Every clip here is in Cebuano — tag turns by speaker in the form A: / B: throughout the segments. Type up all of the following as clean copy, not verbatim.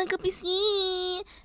A: Mga kapisngi!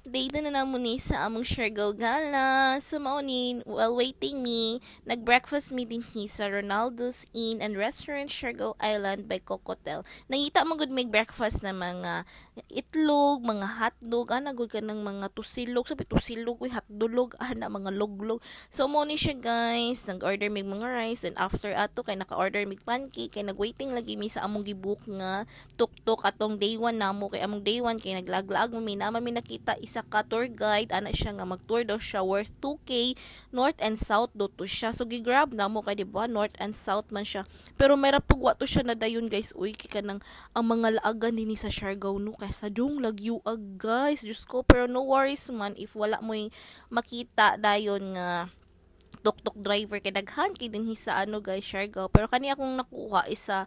A: Day 2 na namo ni sa among Siargao Gala. So mao ni, while waiting me, nag-breakfast mi dinhi sa Ronaldo's Inn and Restaurant, Siargao Island by Cocotel. Nangita man gud mig breakfast na mga itlog, mga hotdog, ana gud kanang mga tusilog, sabi tusilog, uy, hotdog, ana mga loglog. So mao ni siya, guys, nag-order mig mga rice and after ato kay naka-order mig pancake kay nag-waiting lagi mi sa among gibook nga tuktok atong day 1 namo, kay among day 1 kay naglaglaag mi na mi nakita isa ka tour guide ana siya nga mag-tour daw siya worth 2K, north and south do to siya. So gi-grab namo kay, di ba, north and south man siya, pero may pugwa to siya na dayon, guys. Uy, kay kanang ang mga laagan dinhi sa Siargao, no, kay sa dong lagyuag, guys, Diyos ko. Pero no worries man if wala mo'y makita dayon nga tuk-tuk driver kay daghan kay dinhi sa ano, guys, Siargao. Pero kani akong nakuha is sa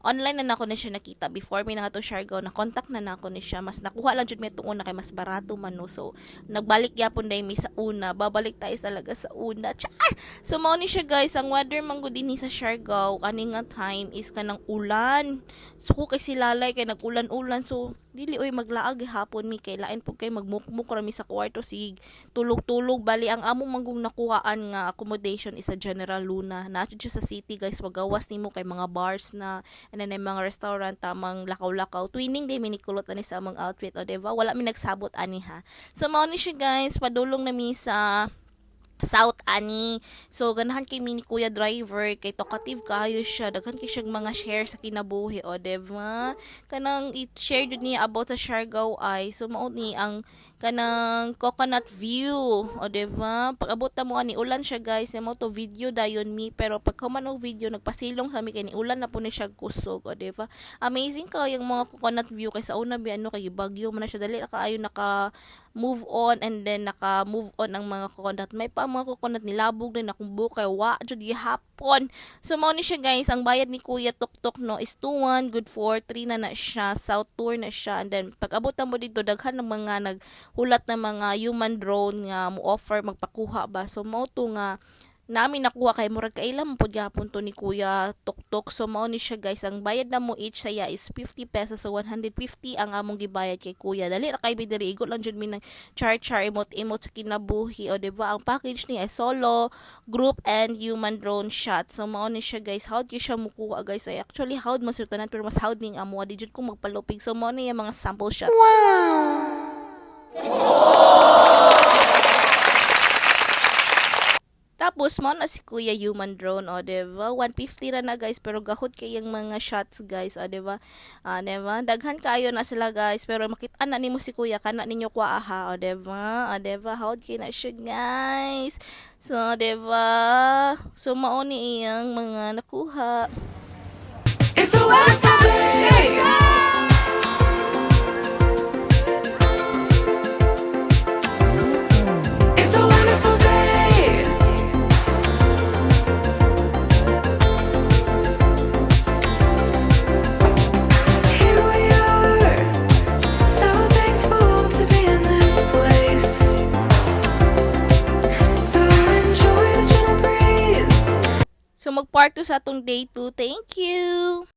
A: online na nako na siya nakita before mi nga to Siargao, na contact na nako ni siya. Mas nakuha lang jud mi itong una kay mas barato man, no. So nagbalik gyapon dai mi sa una. Babalik tayo talaga sa una, char. So mao ni siya, guys. Ang weather man gud dinhi sa Siargao kani nga time is kanang ulan. Suko kay silalay kay nag-ulan-ulan, so dili oy maglaag hapon mi kay lain pud kay magmukmuk ra mi sa kwarto, sig tulog-tulog. Bali ang among manggong nakuhaan nga accommodation is sa General Luna na siya sa city, guys. Magawas nimo kay mga bars na and then mga restaurant, tamang lakaw-lakaw. Twinning day mi ni kulot ani sa among outfit, o diba? Wala mi nagsabot ani ha. So mao ni siya, guys, padulong na mi sa South ani. So ganahan kay mi ni Kuya Driver kay talkative kayo siya, daghan kay siyang mga share sa kinabuhi, o diba? Kanang i-share jud niya about sa Siargao ay. So mao ni ang kanang coconut view, o diba? Pag abot ta mo ani, ulan siya, guys. Mo to video dayon mi, pero pag human og video nagpasilong sa mi kay ni ulan na po ni siya kusog, o diba? Amazing kaayo yung mga coconut view kay sa una bi ano kay bagyo man na siya, dali ra kaayo naka move on and then naka move on ang mga coconut. May pa ang mga coconut nilabog din akong buhok kay wa jud gihapon. So mao ni siya, guys. Ang bayad ni Kuya Tuktok, no, is 2-1, good for 3 na na siya. South tour na siya. And then pag abot na mo dito, daghan ng mga naghulat na mga human drone nga mo offer magpakuha ba. So mao to nga namin nakuha kay murag kaila man pud gihapon to ni Kuya Tuktok. So mao ni siya, guys. Ang bayad na mo each saya is 50 pesos, so 150 ang among gibayad kay Kuya. Dali ra kay mi diri, igo lang jud mi ng char char, emote emote sa kinabuhi, o diba? Ang package niya ay solo, group and human drone shot. So mao ni siya, guys. How di siya mukuha, guys? Ay, actually hawd man tanan, pero mas hawd ning amo, di jud ko magpalupig. So mao ni ang mga sample shot. Tapos, mao na si Kuya Human Drone, o, diba? 150 ra na, guys, pero gahod kay yung mga shots, guys, o, diba? Ah, diba? Daghan kayo na sila, guys, pero makita na nimo si Kuya, kana ninyo kwa ha, o, diba? O, diba? Hawd kay na siya, guys. So, diba? So, mao ni iyang mga nakuha.
B: It's a wonderful day. It's a wonderful day. Here we are, so thankful to be in this place. So enjoy the gentle breeze.
A: So, mag part 2 sa atong day 2. Thank you!